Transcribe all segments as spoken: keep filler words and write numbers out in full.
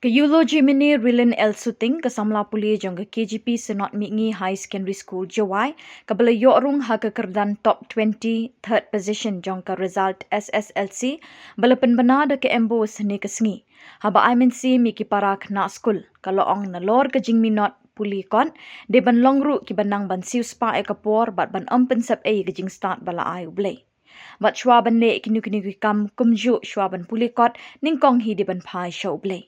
Ka Eulogimini Rilin L Suting, ka samla pule jong ka K G P Synod Mihngi Higher Secondary School Jowai, kaba la ïoh rung ha ka kyrdan top twenty, third position jong ka result S S L C, ba la pynbna da ka MBOSE hynne ka sngi. Haba ai mynsiem ïa ki para khynnah skul, ka la ong nalor ka jingminot pule kot, dei ban long ruh kiba nang ban siewspah ïa ka por bad ban ym pynsep ei ïa ka jingstad ba la ai U Blei. Bad shuwa ban leh kino kino ki kam kumjuh shuwa ban pule kot, nyngkong hi dei ban phai sha U Blei.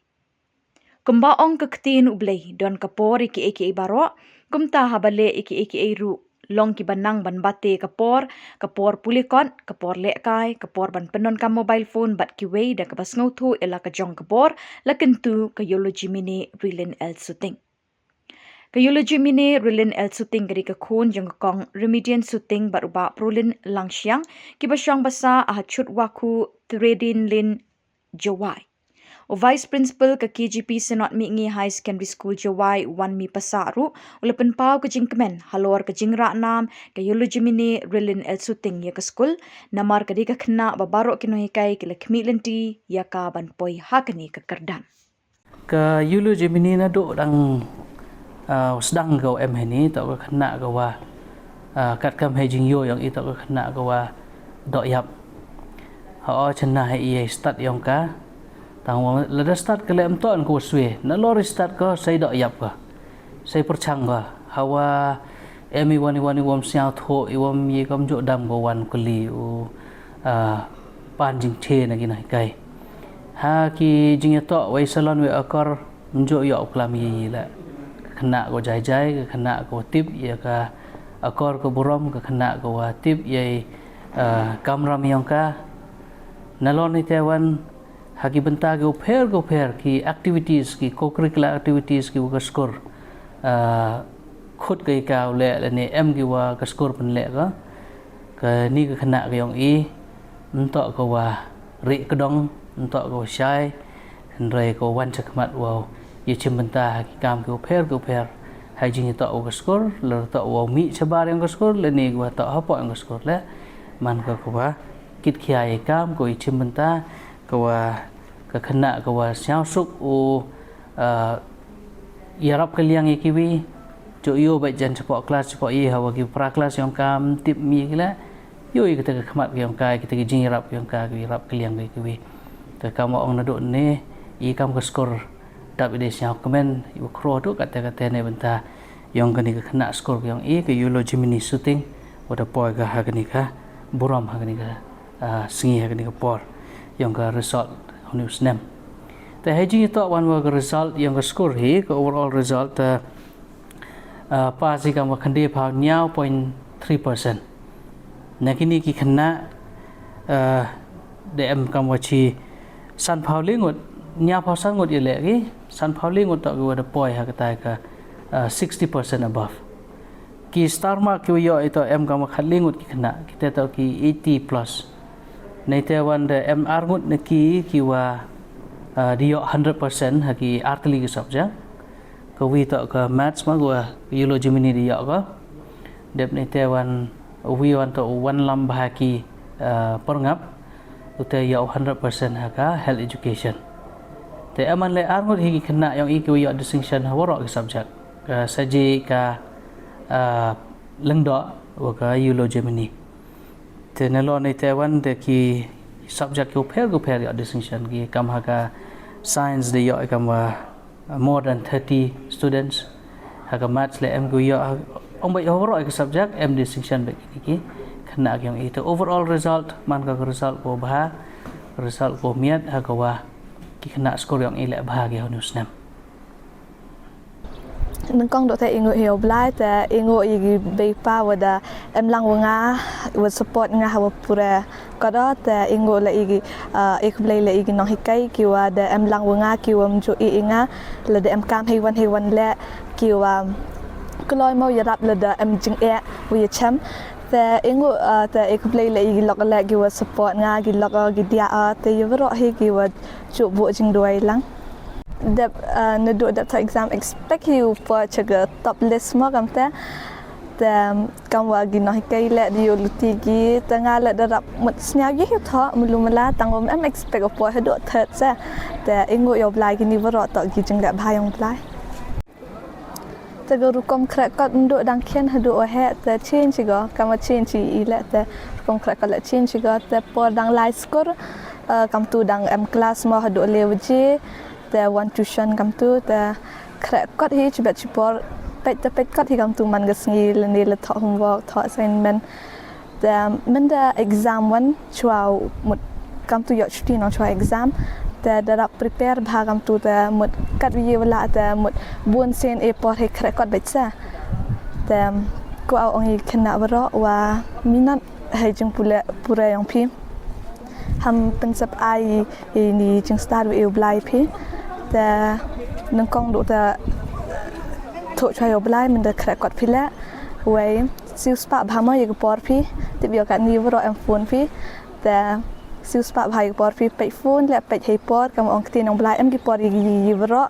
Kumba ong ka ktien U Blei, don ka por ïa kiei kiei baroh, kumta haba leh ïa kiei kiei ruh, long kiba nang ban bate ka por, ka por pule kot, ka por lehkai, ka por ban pyndonkam mobile phone bad kiwei, da kaba sngewthuh ïa la ka jong ka bor, la kyntu ka Eulogimini Rilin L Suting. Ka Eulogimini Rilin L Suting ka dei ka khun jong ka kong Remedian Suting bad u bah Prolin Langshiang, kiba shong basa ha Chutwakhu Threading Lane, Jowai. U Vice Principal ka K G P Synod Mihngi Higher Secondary School Jowai, Wanmi Passah ruh, u la pynpaw ka jingkmen halor ka jingrah nam ka Eulogimini Rilin L Suting ïa ka skul, namar ka dei ka khynnah ba baroh ki nonghikai ki la khmih lynti ïa ka ban poi ha kane ka kyrdan. Ka Eulogimini naduh dang, ah, sdang ka em hynne, toh ka khynnah ka wa, ah, katkam hei jingïoh ïong i toh ka khynnah ka wa doh ïap. Ha o chynna hei i hei stad ïong ka. Tang wa lada stad ka leh em toh ka wa swe. Nalor i stad ka sei doh ïap ka. Sei pyrchang ka. Hawa em i wan i wan i wam sñiaw tho i wam i kam jok dam ka wan kuli u, ah, pan jingche na ki nonghikai. Ha ki jingïatoh wei salon wei akor mjok ïoh u klam ïa i la. Ka khynnah ka jai jai, ka khynnah ka tip ïa ka akor ka burom, ka khynnah ka tip ïa i, ah, kamram ïong ka. Nalor ni te wan ha ki bynta ki u pher ki u pher ki activities, ki co-curricular activities ki wa ka skur. Ah, khut ka i ka u leh lane em ki wa ka skur pynleh ka. Kani ka khynnah ka ïong i, ntoh ka wa rieh kdong, ntoh ka wa shai, hynrei ka wa wan chakhmat wa ïa chim bynta ha ki kam ki u pher ki u pher. Hai jingïatoh wa ka skur, la toh wa mih chabar ïong ka skur, lane ka wa toh hapoh ïong ka skur leh. Man ka ka wa kit khia ïa kam, ka wa ïa chim bynta, ka wa ka khynnah ka wa sñiaw suk u, ah, ïarap ka liang ïa kiwi, ju ïoh bad jan chapoh klas chapoh i hawa ki para klas ïong kam tip mi ki la, ïoh ïa kita ka khmat ïong ka, kita ki jingïarap ïong ka, ki ïarap ka liang ïa kiwi. Te kam wa ong naduh ne, i kam ka skur, dap i dei sñiaw kmen, i wa khro duh kata kata ne bynta, ïong kani ka khynnah skur ïong i, ka Eulogimini Suting, wa da poi ka ha kani ka, burom ha kani ka, ah, sngi ha kani ka por, ïong ka result, honi u snem. Te hei jingïatoh wan wa ka result, ïong ka skur hi, ka overall result, ah, ah, pass i kam wa khynde phaw ñiaw point three percent. Na kini ki khynnah, ah, da em kam wa chi san phaw le ngut, ñiaw phaw san ngut ïa leh ki, san phaw le ngut toh ki wa da poi ha kata ka, ah, sixty percent above. Ki star mark ki wa ïoh ito em kam wa khat le ngut ki khynnah, kita toh ki eighty plus. Nei te wan da em ar ngut na ki ki wa, ah, di ïoh hundred percent ha ki artylli ki subject. Ka wi toh ka maths ma ka wa Eulogimini di ïoh ka. Dep nei te wan wi wan toh wan lam bha ki, ah, pyrngap. Ute ïoh hundred percent ha ka health education. Te em an le ar ngut hi ki khynnah ïong i ki wa ïoh distinction ha waroh ki subject. Ka saji ka, ah, lyngdoh wa ka Eulogimini. Te nalor nei te wan da ki subject ki u pher ki u pher ïoh distinction ki kam ha ka science da ïoh kam wa more than thirty students. Ha ka maths le em ki ïoh, ong bad ïoh waroh ka subject em distinction bad ki ki khynnah ki ïong i. Te overall result, man ka result ko bha, result ko miat ha ka wa ki khynnah skur ïong i le bha ki honu snem. Nyngkong doh te i nguh ïa u Blai te i nguh ïa ki bei pa wa da em lang wa nga, wa support nga ha wa pura. Ka doh te i nguh la i ki, ah, i khublei la i ki nonghikai ki wa da em lang wa nga ki wa mju i i nga, la da em kam hei wan hei wan le ki wa kloi mo ïarap la da em jingeh wa ïa chem. Te i nguh, ah, te i khublei la i ki lok le ki wa support nga, ki lok, ah, ki dia, ah, te ïa waroh hi ki wa ju buh jingduwai lang. Dep, ah, naduh dep thoh exam expect hi u poi cha ka top list mo kam te. Te kam wa gi noh kai le di yo luti gi te nga le da rap mut sniaw gi hi tho mulu mala tang wa em expect o poi haduh third se. Te ingu yo Blai gi ni baro to gi jing le bha yong Blai. Te go rukom khrek kot ndu dang khen haduh o he te change go kam wa change i le te rukom khrek kot le change go te por dang lai skur. Kam tu dang em class mo haduh le waje. Te wan tuition kam tu te khrek kot hi chibet chipor pet te pet kot hi kam tu man ga sngi le ni le tho homework tho assignment. Te men da exam wan chwa mut kam tu yok chuti nong chwa exam. Te da rap prepare bha kam tu te mut kat wi wala te mut bun sen e por hi khrek kot bet sa. Te ko au ong i kena baro wa minat hai jing pule pura yong phi. Ham pensep ai ini jing star wi u Blai phi. Te nengkong do te thok chwa yo Blai men da khrek kot phi le. Wei siu spa bha mo ye por phi. Tip yo kat ni baro em phone phi. Te siu spa bha ye por phi pet phone le pet hai por kam ong kti nong Blai em ki por ye baro.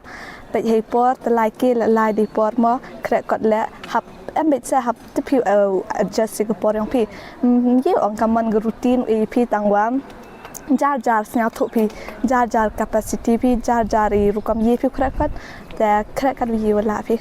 Pet hai por te lai ke le lai di por mo khrek kot le hap em bet se hap te phi adjust ye por yong phi. Ye ong kam man ga routine e phi tang wa. Jar jar sniaw thok phi jar jar capacity phi jar jar i rukom ye phi khrek kot te khrek kot ye wala phi.